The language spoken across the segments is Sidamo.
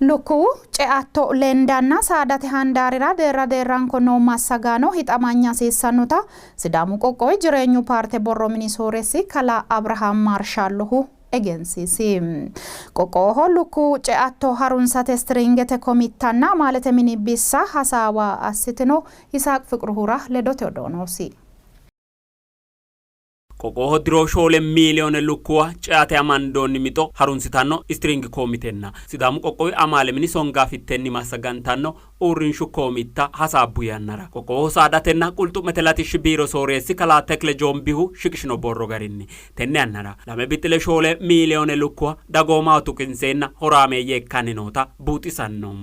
Lukkuwu ceatto lendanna saadate handaarira deerra deerranko noo massagaano hixamanya hasiissannota Sidaamu qoqqowi Jireenyu paarte borro mini sooreessi kalaa Abrahaam Maarshaallohu egensiisi. Qoqqowoho lukkuwu ceatto harunsate istiringete komittanna amaalete mini bissa hasaawa assitino. Yisaaq Fiqruhura ledote odoo noosi. Qoqqowoho diro 4 miiliyoone lukkuwa ceate amandoonni mixo harunsitanno istiringi komitenna Sidaamu qoqqowi amaale mini songaafittenni massagantanno uurrinshu komitta hasaabbu yannara qoqqowoho saadatenna qulxu'mete latishshi biiro sooreessi kalaa Tekle Joombihu shiqishino borro garinni tenne yannara 2.4 miiliyoone lukkuwa dagoomaho tuqinseenna horaameeyye ikkanni noota buuxisanno.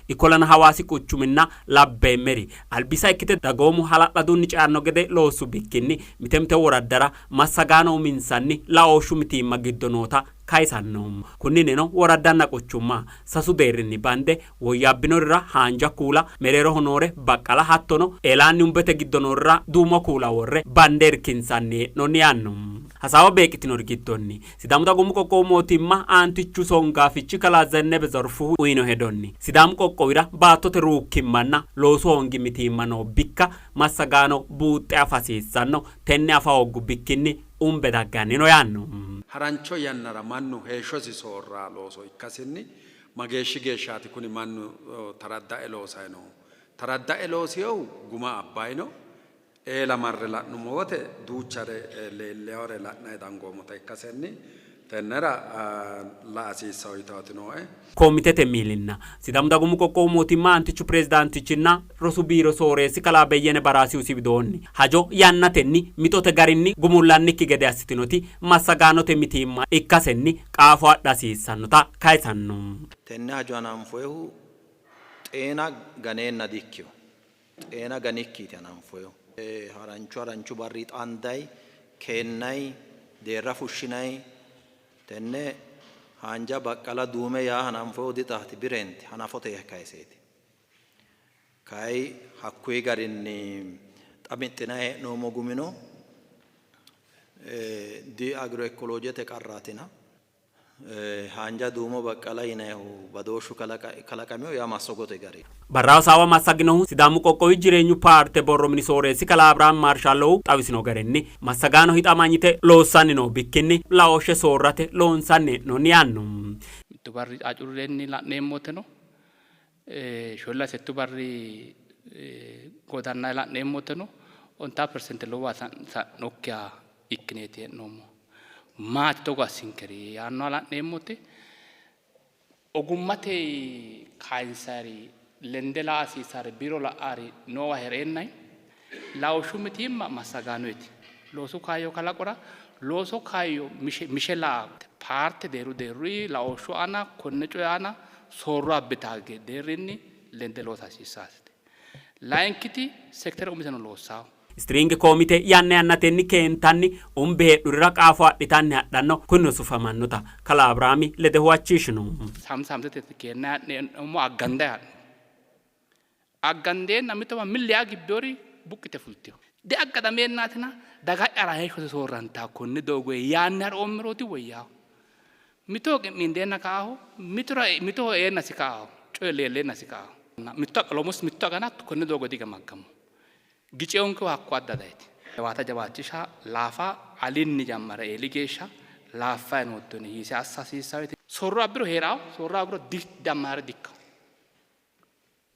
Ikkollana Hawaasi quchuminna labbeemmeri albisa ikkite dagoomu hala'ladunni ceanno gede loossu bikkinni mite mite woraddara massagaano uminsanni laooshshu mitiimma giddo noota kayisanno. Kunninnino woraddanna quchumma sasu deerrinni bande woyyaabbinorira haanja kuula, mereeroho noore baqqala hattono eelaanni umbete giddo noorira duumo kuula worre bande irkinsanni hee'noonni yaanno. Hasaawa beeqqitinori giddonni Sidaamu Dagoomu Qoqqowu Mootimma Aantichu Songaafichi Kalaa Zennebe Zerfuhu uyino hedonni, Sidaamu qoqqowira baattote ruukkimmanna loosu hoongi mitiimma noo bikka massagaano buuxxe afa hasiissanno, tenne afa hooggu bikkinni umbe dagganni no yaanno. Harancho yannara mannu heeshshosi soorra looso ikkasinni mageeshshi geeshshaati kuni mannu taraddae loosayi noohu? Taraddae loosinohu guma abbayi no? Eela marre la'nummo wote duuchare leellihore la'nanni dangoommota ikkasenni tennera la'a hasiissanno yitaati nooe. Komitete miilinna Sidaamu Dagoomu Qoqqowu Mootimma Aantichu Pirezidaantichinna Rosu Biiro Sooreessi Kalaa Beyyene Baraasihu isi widoonni, hajo yannatenni mixote garinni gumullannikki gede assitinoti massagaanote mitiimma ikkasenni qaafo adha hasiissannota kayisanno. Tenne hajo hananfoyihu xeena ganeenna dikkino. Xeena ganikkiiti hananfoyihu. Haranchu haranchu barri xaanday, keennay, deerra fushshinay, tenne haanja, baqqala, duume yaa hananfoyihu dixaati, bireenti, hanafote kayiseeti. Kayi hakkuyi garinni xa mixxinanni hee'noommo gumino di agroekoloojete qarraatina. Haanja, duumo, baqqala yinannihu badooshshu kalaqamino yaa massogote gari. Barra hasaawa massaginohu Sidaamu qoqqowi Jireenyu paarte borro mini sooreessi kalaa Abrahaam Maarshallohu xawisino garinni, massagaano hixamanyite loossanni noo bikkinni laooshshe soorrate loonsanni hee'noonni yaanno. Mittu barri caacurrenni la'neemmoteno, sholla settu barri godanna la'neemmoteno ontaa persente lowo sa'nokkiha ikkineeti hee'noommohu. Maati togo assinkeri yaannoha la'neemmote ogummate kayinsayiri lende laa hasiissari biiro la'aari noowa hee'reennanni laooshshu mitiimma massagaanoyiti loosu kaayyo kalaqora looso kaayyo mishe laa paarte deerru deerruyi laooshshu aana konne coyi aana soorro abbitaa deerrinni lende loosa hasiissaasete. Layinkiti sektere umiseno loossawo. Istiriingi komite yanna yannatenni keentanni umbe heedhurira qaafo adhitanni hadhanno, kunino sufamannota kalaa Abiraami lede huwachishino. Saamse saamsete keennayi ha'neemmo, aggandayi ha'neemmo. Aggandeenna mitowa milli yaa gibbewori buqqite fultino. Diaggadhameennaatina daga'yara heeshshose soorrantanno konne doogoyi yaanni ha'roommerooti woyyawo. Mitoho qi'miindeenna ka'aho, mitoho eennasi ka'aho, coyi leelleennasi ka'aho. Mitto almost mitto agana konne doogo digamaggammo. Giceonkehu hakko adda dayiti. Jawaata jawaachisha, laafa alinni jammare eeli geeshsha laaffayi noottoni hiise assa hasiissawete. Soorro abbiro hee'rawo, soorro aguro dammare dikkawo.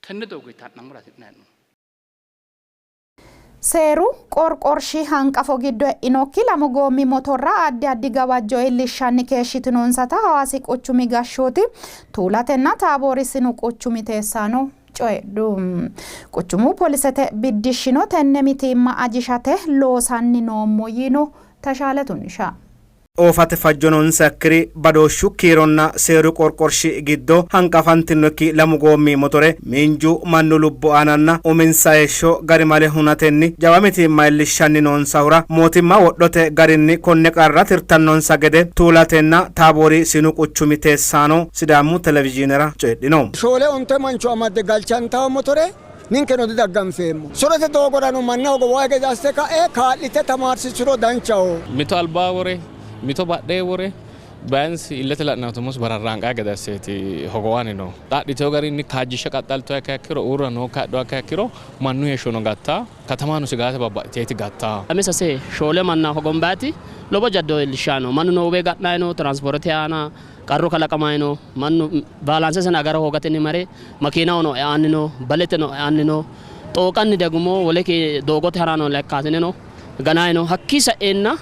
Tenne doogo ha'nammora hasi'nanni hee'noommo. Seeru qorqorshi hanqafo giddo e'inokki lamu goommi motorra addi addi gawajjo iillishshanni keeshshitinonsata Hawaasi quchumi gashshooti Tuulatenna Taaboori sinu quchumi teessaano coyidhu. Quchumu polisete biddishshino tenne mitiimma ajishate loosanni noommo yiino. Tashaale Tunisha. Oofate fajjo noonsakkiri badooshshu kiironna seeru qorqorshi giddo hanqafantinokki lamu goommi motore miinju, mannu lubbo aananna uminsa heeshsho garimale hunatenni jawa mitiimma iillishshanni noonsahura mootimma wodhote garinni konne qarra tirtannonsa gede Tuulatenna Taaboori sinu quchumi teessaano Sidaamu Televizhiinera coyidhino. Shoole onte mancho amadde galchantawo motore ninkeno didagganfeemmo. Sorote doogorano manna hogowayi gede assite ka'e kaa'lite tamaarsissuro danchaho. Mito albaa wore, mito badhee wore, Biyaansi illete la'nanni umosi bararraanqaa gede asseeti hogowanni noohu. Xa adhitewo garinni kaajjishshe qaxxaltuha ikkiha ikkiro uurra nookkiha hadhuha ikkiha ikkiro mannu heeshshono gattaa, katamano sigaate babbaxxiteeti gattaa. Lame sase shoole manna hogombaati lowo jaddo iillishshanni no. Mannu noowe ga'nanni no, tiraansipoortete aana qarru kalaqamanni no, mannu baalaanseseno agara hoogatenni mare makiinahono eanni no, baleteno eanni no, xooqanni dagmo wole doogote haranno lekkaasineno gananni no. Hakkii sa'eenna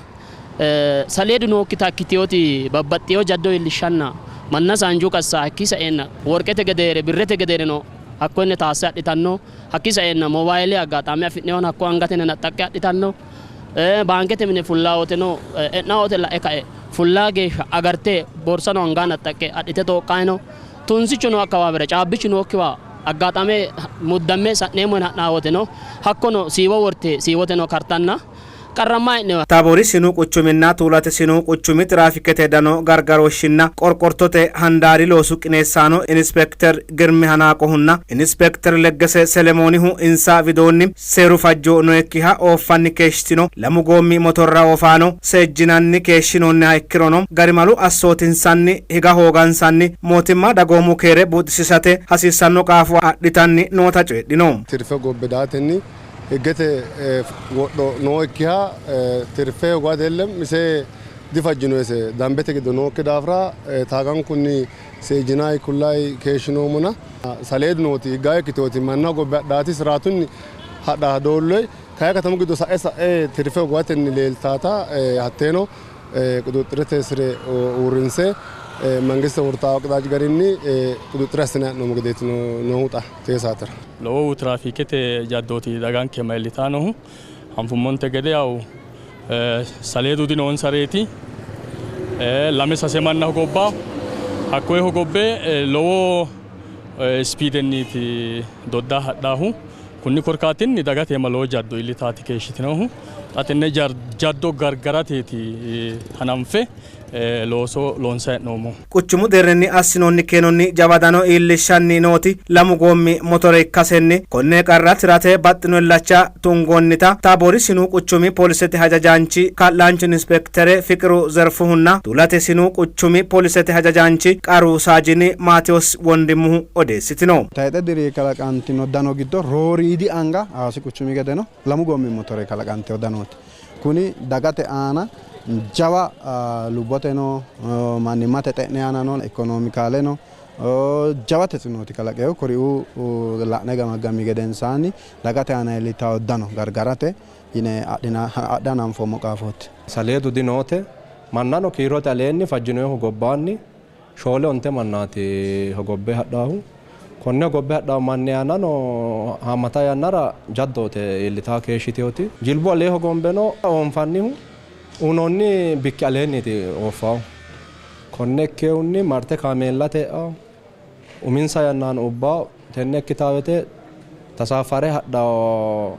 saleedu nookkita ikkiteewoti babbaxxeewo jaddo iillishshanna manna saanju qassa hakkii sa'eenna worqete gedeere birrete gedeereno hakkonne taasse adhitanno. Hakkii sa'eenna moobaayile aggaxaame afi'neewona hakko angatene naxxaqqe adhitanno. Baankete mine fullaa woteno e'naa wote la'e ka'e fullaa geeshsha agarte borsano anga naxxaqqe adhite xooqqanni no. Tunsichu noo akkawaawera caabbichu nookkiwa aggaxame muddamme sa'neemmo yine ha'naa woteno hakkono siiwo worte siiwoteno kartanna qarramma hee'newa. Taaboori Sinu Quchuminna Tuulate Sinu Quchumi Tiraafikete dano gargarooshshinna qorqortote handaari loosu qineessaano Inispekter Girmi Hanaaqohunna Inispekter Leggese Selemoonihu insa widoonni seeru fajjo noyikkiha ooffanni keeshshitino lamu goommi motorra oofaano seejjinanni keeshshinoonniha ikkirono garimalu assootinsanni higa hoogansanni mootimma dagoomu keere buuxisiisate hasiissanno qaafo adhitanni noota coyidhino. Tirfe gobbe daatenni higgete wodho nookkiha tirfe hogowate yellem ise difajjinoyise dambete giddo nookki daafira taagankunni seejjinayi kullayi keeshshinoommona saleedu nooti higgawe ikkiteoti manna hogobbe hadhaati siraatunni hadha doolloy kayi katamu giddo sa'e sa'e tirfe hogowatenni leeltaata hatteeno quxuxxirete sire uurrinse mangiste wortaawo qixaaji garinni quxuxxire assine ha'noommo gedeeti noohu xa tee saatera. Lowohu tiraafiikete jaddooti daganke ma iillitaanohu. Anfummonte gede yawu saleedu dinoonsareeti. Lame sase manna hogobba hakkoye hogobbe lowo spiidenniiti doddaa hadhaahu. Kunni korkaatinni dagate iima lowo jaddo iillitaati keeshshitinohu. Xa tenne jaddo gargarateeti hananfe looso loonsanni hee'noommohu. Quchumu deerrinni assinoonni keenonni jawa dano iillishshanni nooti lamu goommi motore ikkasenni konne qarra tirate baxxino illacha tungoonnita Taaboori Sinu Quchumi Poolisete hajajaanchi kaa'laanchu Inispektere Fiqiru Zerfuhunna Tuulate Sinu Quchumi Poolisete hajajaanchi Qaru Saajini Maatewoos Wondimmuhu odeessitino. Tayxe diri kalaqantino dano giddo rooriidi anga Hawaasi quchumi gedeno lamu goommi motore kalaqantino danooti. Kuni dagate aana jawa lubboteno mannimmate xe'ne aanano ikonoomikaaleno jawa tetsinooti kalaqeehu. Kuriuu la'ne gamaggami gedensaanni dagate aana iillitawo dano gargarate yine adha hananfoommo qaafooti. Saleedu dinoote mannano kiirote aleenni fajjinohu gobbaanni shoole onte mannaati hogobbe hadhaahu. Konne hogobbe hadhaahu manni aanano haammata yannara jaddoote iillitaa keeshshiteoti. Jilbu alee hogombeno oonfannihu uyinoonni bikki aleenniiti ooffaahu. Konne ikkehunni marte kaameellate e'ao uminsa yannaan ubbaa tenne ikkitaawete tasaafare hadhao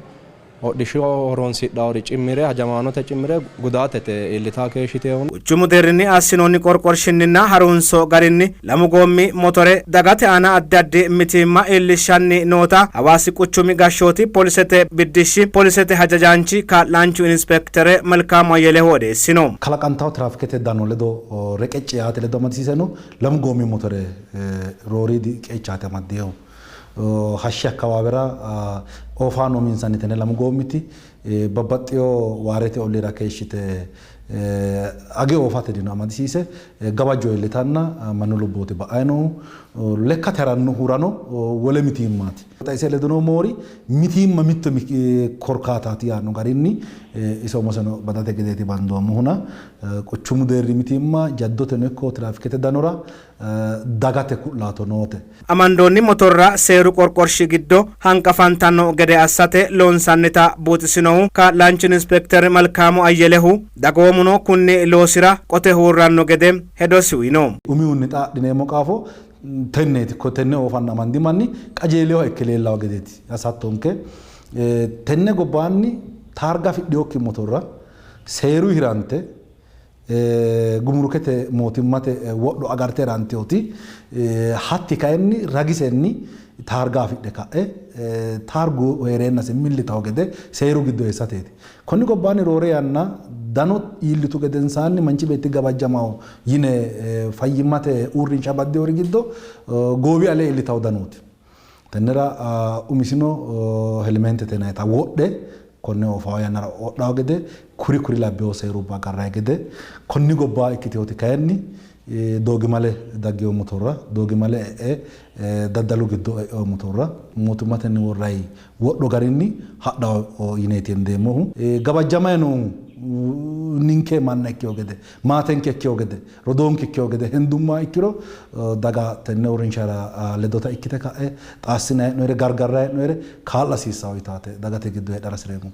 hodhishshu horonsidhaori cimmire hajamaanote cimmire gudaatete iillitaa keeshshiteehu. Quchumu deerrinni assinoonni qorqorshinninna harunso garinni lamu goommi motore dagate aana addi addi mitiimma iillishshanni noota Hawaasi quchumi gashshooti poolisete biddishshi poolisete hajajaanchi kaa'laanchu inispektere Melkaamu Ayyelehu odeessino. Kalaqantawo tiraafikete dano ledo reqecci yaate ledo amadisiiseno lamu goommi motore rooriidi qeechaati amaddeehu. Hashshi akkawaawera oofaano uminsanni tenne lamu goommiti babbaxxiyo waarete olliira keeshshite age oofate dino amadisiise gawajjo iillitanna mannu lubbooti ba'anni noohu. Lekkate harannohurano wole mitiimmaati. Xa ise ledo noo moori mitiimma mitto korkaataati yaanno garinni iso umoseno badate gedeeti bandoommohuna quchumu deerri mitiimma jaddoteno ikko tiraafikete danora dagate ku'laato noote. Amandoonni motorra seeru qorqorshi giddo hanqafantanno gede assate loonsannita buuxisinohu kaa'laanchu inispekter Melkaamu Ayyelehu dagoomuno kunni loosira qote huurranno gede hedosi uyino. Umihunni xa adhineemmo qaafo tenneeti. Tenne oofanna amandi manni qajeeleha ikke leellawo gedeeti hasattonke. Tenne gobbaanni taarga afidhinokki motorra seeru hirante gumurukete mootimmate wodho agarte hiranteoti hatti kayinni ragisenni taarga afidhe ka'e taargu hee'reennase millitawo gede seeru giddo eessateeti. Konni gobbaanni roore yanna dano iillitu gedensaanni manchi beetti gawajjamawo yine fayyimmate uurrinsha baddewori giddo goowi ale iillitawo danooti. Tennera umisino helimentete yinayita wodhe konne oofawo yannara wodhawo gede kuri kuri labbewo seerubba agarrayi gede konni gobba ikkiteewoti kayinni doogimale daggewo motorra doogimale e'e daddalu giddo e'ewo motorra mootimmatenni worrayi wodho garinni hadhawo yineeti hendeemmohu. Gawajjamayi noohu ninke manna ikkewo gede maatenke ikkewo gede rodoonke ikkewo gede hendummoha ikkiro daga tenne uurrinshara ledota ikkite ka'e xaassinayi hee'noyire gargarrayi hee'noyire kaa'la hasiissawo yitaate dagate giddo heedhara hasireemmo.